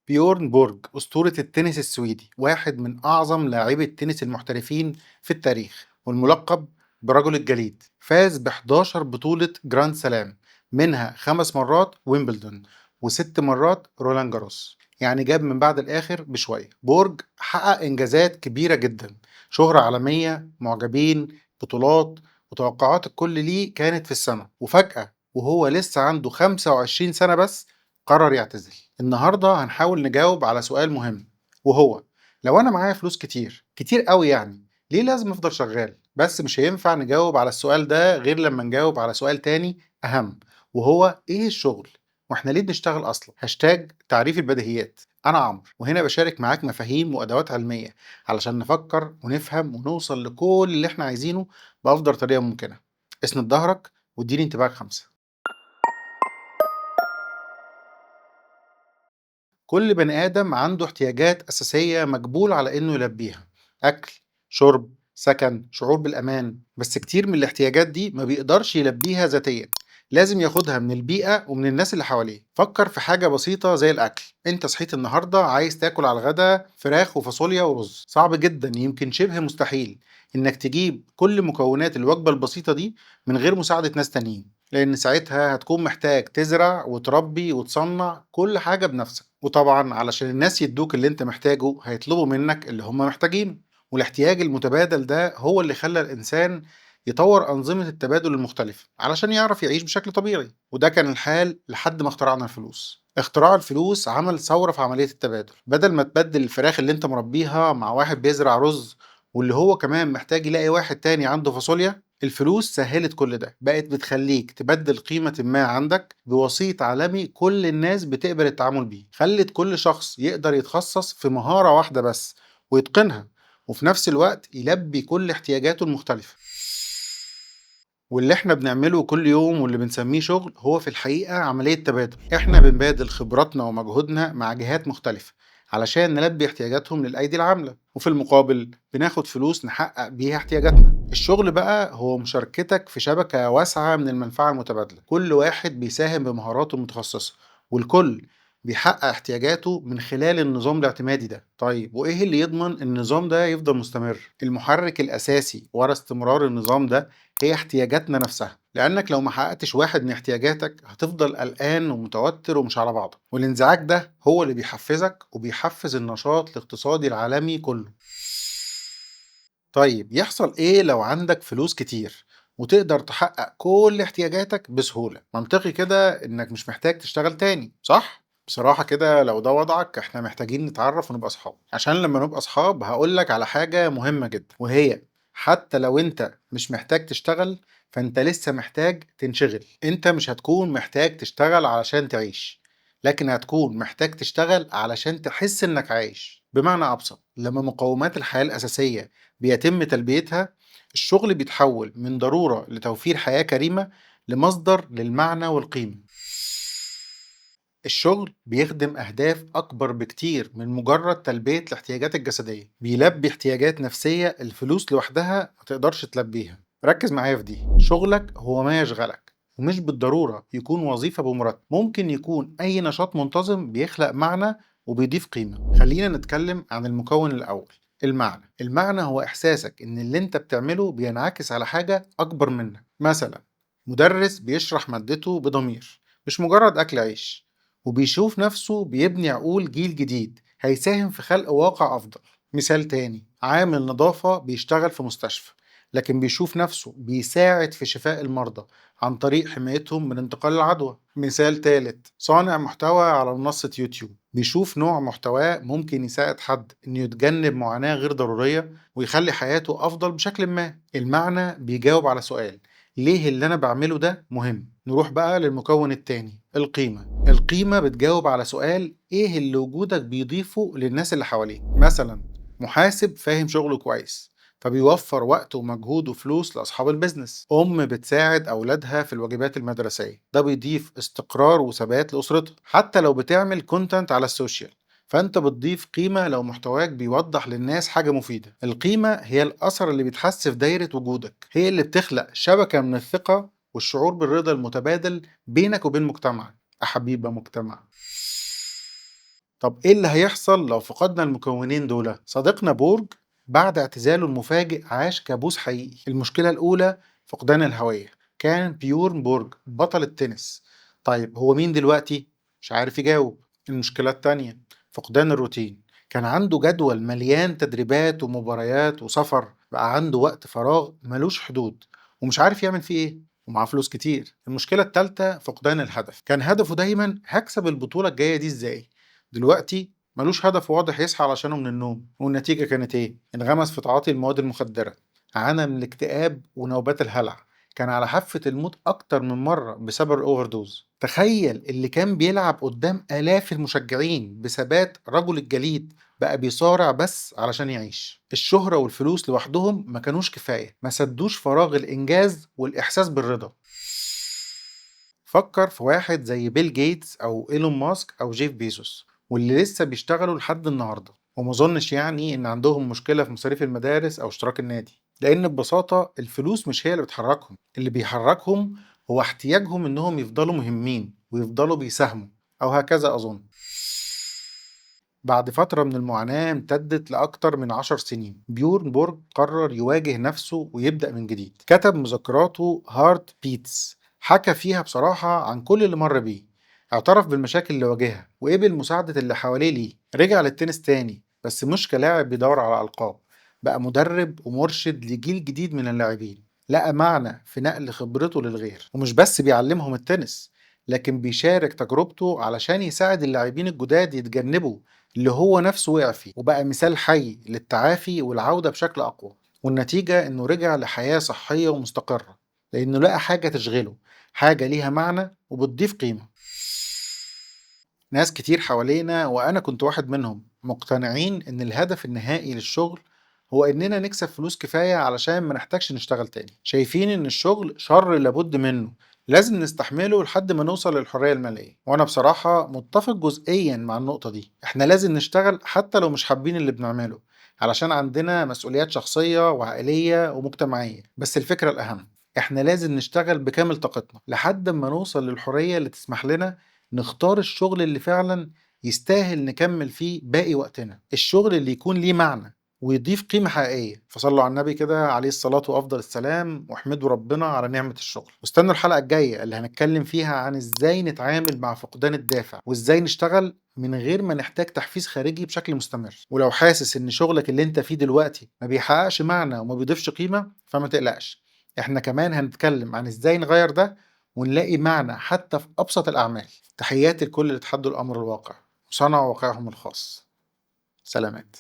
بيورن بورج أسطورة التنس السويدي، واحد من أعظم لاعبي التنس المحترفين في التاريخ، والملقب برجل الجليد. فاز ب 11 بطولة Grand Slam، منها 5 مرات ويمبلدون و6 مرات رولان جاروس، يعني جاب من بعد الآخر بشوية. بورج حقق إنجازات كبيرة جدا، شهرة عالمية، معجبين، بطولات، وتوقعات الكل ليه كانت في السماء. وفجأة وهو لسه عنده 25 سنة بس قرر يعتزل. النهاردة هنحاول نجاوب على سؤال مهم، وهو لو أنا معايا فلوس كتير كتير قوي يعني ليه لازم أفضل شغال؟ بس مش هينفع نجاوب على السؤال ده غير لما نجاوب على سؤال تاني أهم، وهو إيه الشغل؟ وإحنا ليه بنشتغل أصلا؟ هاشتاج تعريف البديهيات. أنا عمرو، وهنا بشارك معاك مفاهيم وأدوات علمية علشان نفكر ونفهم ونوصل لكل اللي إحنا عايزينه بأفضل طريقة ممكنة. اسند ظهرك واديني انتباهك 5. كل بني آدم عنده احتياجات أساسية مجبول على إنه يلبيها: أكل، شرب، سكن، شعور بالأمان. بس كتير من الاحتياجات دي ما بيقدرش يلبيها ذاتيا، لازم ياخدها من البيئة ومن الناس اللي حواليه. فكر في حاجة بسيطة زي الأكل. انت صحيت النهاردة عايز تاكل على الغدا فراخ وفاصوليا ورز، صعب جدا، يمكن شبه مستحيل انك تجيب كل مكونات الوجبة البسيطة دي من غير مساعدة ناس تانيين، لأن ساعتها هتكون محتاج تزرع وتربي وتصنع كل حاجة بنفسك. وطبعا علشان الناس يدوك اللي انت محتاجه هيطلبوا منك اللي هم محتاجينه. والاحتياج المتبادل ده هو اللي خلى الإنسان يطور أنظمة التبادل المختلفة علشان يعرف يعيش بشكل طبيعي. وده كان الحال لحد ما اخترعنا الفلوس. اختراع الفلوس عمل ثورة في عملية التبادل. بدل ما تبدل الفراخ اللي انت مربيها مع واحد بيزرع رز واللي هو كمان محتاج يلاقي واحد تاني عنده فاصوليا، الفلوس سهلت كل ده، بقت بتخليك تبدل قيمة ما عندك بوسيط عالمي كل الناس بتقبل التعامل بيه. خلت كل شخص يقدر يتخصص في مهارة واحدة بس ويتقنها، وفي نفس الوقت يلبي كل احتياجاته المختلفة. واللي احنا بنعمله كل يوم واللي بنسميه شغل هو في الحقيقة عملية تبادل. احنا بنبادل خبراتنا ومجهودنا مع جهات مختلفة علشان نلبي احتياجاتهم للأيدي العاملة، وفي المقابل بناخد فلوس نحقق بيها احتياجاتنا. الشغل بقى هو مشاركتك في شبكة واسعة من المنفعة المتبادلة، كل واحد بيساهم بمهاراته المتخصصة والكل بيحقق احتياجاته من خلال النظام الاعتمادي ده. طيب وإيه اللي يضمن النظام ده يفضل مستمر؟ المحرك الأساسي ورا استمرار النظام ده هي احتياجاتنا نفسها، لأنك لو ما حققتش واحد من احتياجاتك هتفضل قلقان ومتوتر ومش على بعضك، والانزعاج ده هو اللي بيحفزك وبيحفز النشاط الاقتصادي العالمي كله. طيب يحصل إيه لو عندك فلوس كتير وتقدر تحقق كل احتياجاتك بسهولة؟ منطقي كده إنك مش محتاج تشتغل تاني، صح؟ بصراحة كده لو ده وضعك احنا محتاجين نتعرف ونبقى أصحاب، عشان لما نبقى أصحاب هقولك على حاجة مهمة جدا، وهي حتى لو انت مش محتاج تشتغل فانت لسه محتاج تنشغل. انت مش هتكون محتاج تشتغل علشان تعيش، لكن هتكون محتاج تشتغل علشان تحس انك عايش. بمعنى أبسط، لما مقومات الحياة الأساسية بيتم تلبيتها، الشغل بيتحول من ضرورة لتوفير حياة كريمة لمصدر للمعنى والقيمة. الشغل بيخدم أهداف أكبر بكتير من مجرد تلبية الاحتياجات الجسدية، بيلبي احتياجات نفسية الفلوس لوحدها ما تقدرش تلبيها. ركز معايا في دي، شغلك هو ما يشغلك، ومش بالضرورة يكون وظيفة بمرتب، ممكن يكون أي نشاط منتظم بيخلق معنى وبيضيف قيمة. خلينا نتكلم عن المكون الأول، المعنى. المعنى هو إحساسك إن اللي أنت بتعمله بينعكس على حاجة أكبر منك. مثلا مدرس بيشرح مادته بضمير، مش مجرد أكل عيش، وبيشوف نفسه بيبني عقول جيل جديد هيساهم في خلق واقع أفضل. مثال تاني، عامل نظافة بيشتغل في مستشفى، لكن بيشوف نفسه بيساعد في شفاء المرضى عن طريق حمايتهم من انتقال العدوى. مثال تالت، صانع محتوى على منصة يوتيوب بيشوف نوع محتواه ممكن يساعد حد إنه يتجنب معاناة غير ضرورية ويخلي حياته أفضل بشكل ما. المعنى بيجاوب على سؤال ليه اللي أنا بعمله ده مهم. نروح بقى للمكون التاني، القيمة. القيمة بتجاوب على سؤال إيه اللي وجودك بيضيفه للناس اللي حواليك. مثلا محاسب فاهم شغله كويس فبيوفر وقت ومجهود وفلوس لأصحاب ال business. أم بتساعد أولادها في الواجبات المدرسية، ده بيضيف استقرار وثبات لأسرتها. حتى لو بتعمل content على ال social فأنت بتضيف قيمة لو محتواك بيوضح للناس حاجة مفيدة. القيمة هي الأثر اللي بيتحس في دايرة وجودك، هي اللي بتخلق شبكة من الثقة والشعور بالرضا المتبادل بينك وبين مجتمعك. أحبيبة مجتمع. طب إيه اللي هيحصل لو فقدنا المكونين دول؟ صديقنا بورج بعد اعتزاله المفاجئ عاش كابوس حقيقي. المشكلة الأولى فقدان الهوية. كان بيورن بورج بطل التنس، طيب هو مين دلوقتي؟ مش عارف يجاوب. المشكلة التانية فقدان الروتين. كان عنده جدول مليان تدريبات ومباريات وسفر، بقى عنده وقت فراغ ملوش حدود ومش عارف يعمل فيه ايه، ومعاه فلوس كتير. المشكلة التالتة فقدان الهدف. كان هدفه دايما هكسب البطولة الجاية دي ازاي، دلوقتي ملوش هدف واضح يصحى علشانه من النوم. والنتيجة كانت ايه؟ انغمس في تعاطي المواد المخدرة، عانى من الاكتئاب ونوبات الهلع، كان على حافة الموت أكتر من مرة بسبب ال overdose. تخيل اللي كان بيلعب قدام آلاف المشجعين بثبات رجل الجليد بقى بيصارع بس علشان يعيش. الشهرة والفلوس لوحدهم ما كانوش كفاية، ما سدوش فراغ الإنجاز والإحساس بالرضا. فكر في واحد زي بيل جيتس أو إيلون ماسك أو جيف بيزوس، واللي لسه بيشتغلوا لحد النهاردة، وما اظنش يعني إن عندهم مشكلة في مصاريف المدارس أو اشتراك النادي، لأن ببساطة الفلوس مش هي اللي بتحركهم. اللي بيحركهم هو احتياجهم إنهم يفضلوا مهمين ويفضلوا بيساهموا، أو هكذا أظن. بعد فترة من المعاناة امتدت لأكتر من 10 سنين، بيورن بورج قرر يواجه نفسه ويبدأ من جديد. كتب مذكراته Heartbeats، حكى فيها بصراحة عن كل اللي مر بيه، اعترف بالمشاكل اللي واجهها وقبل مساعدة اللي حواليه ليه. رجع للتنس تاني، بس مش كلاعب بيدور على ألقاب، بقى مدرب ومرشد لجيل جديد من اللاعبين. لقى معنى في نقل خبرته للغير، ومش بس بيعلمهم التنس، لكن بيشارك تجربته علشان يساعد اللاعبين الجداد يتجنبوا اللي هو نفسه وقع فيه، وبقى مثال حي للتعافي والعودة بشكل أقوى. والنتيجة إنه رجع لحياة صحية ومستقرة، لأنه لقى حاجة تشغله، حاجة ليها معنى وبتضيف قيمة. ناس كتير حوالينا، وأنا كنت واحد منهم، مقتنعين إن الهدف النهائي للشغل هو إننا نكسب فلوس كفاية علشان ما نحتاجش نشتغل تاني. شايفين إن الشغل شر لابد منه، لازم نستحمله لحد ما نوصل للحرية المالية. وأنا بصراحة متفق جزئيا مع النقطة دي. إحنا لازم نشتغل حتى لو مش حابين اللي بنعمله، علشان عندنا مسؤوليات شخصية وعائلية ومجتمعية. بس الفكرة الأهم، إحنا لازم نشتغل بكامل طاقتنا لحد ما نوصل للحرية اللي تسمح لنا نختار الشغل اللي فعلا يستاهل نكمل فيه باقي وقتنا، الشغل اللي يكون ليه معنى ويضيف قيمة حقيقية. فصلوا على النبي كده عليه الصلاة وأفضل السلام، واحمدوا ربنا على نعمة الشغل. واستنوا الحلقة الجاية اللي هنتكلم فيها عن ازاي نتعامل مع فقدان الدافع، وازاي نشتغل من غير ما نحتاج تحفيز خارجي بشكل مستمر. ولو حاسس ان شغلك اللي انت فيه دلوقتي ما بيحققش معنى وما بيضيفش قيمة، فما تقلقش، احنا كمان هنتكلم عن ازاي نغير ده ونلاقي معنى حتى في أبسط الأعمال. تحياتي لكل اللي اتحدوا الأمر الواقع وصنعوا واقعهم الخاص. سلامات.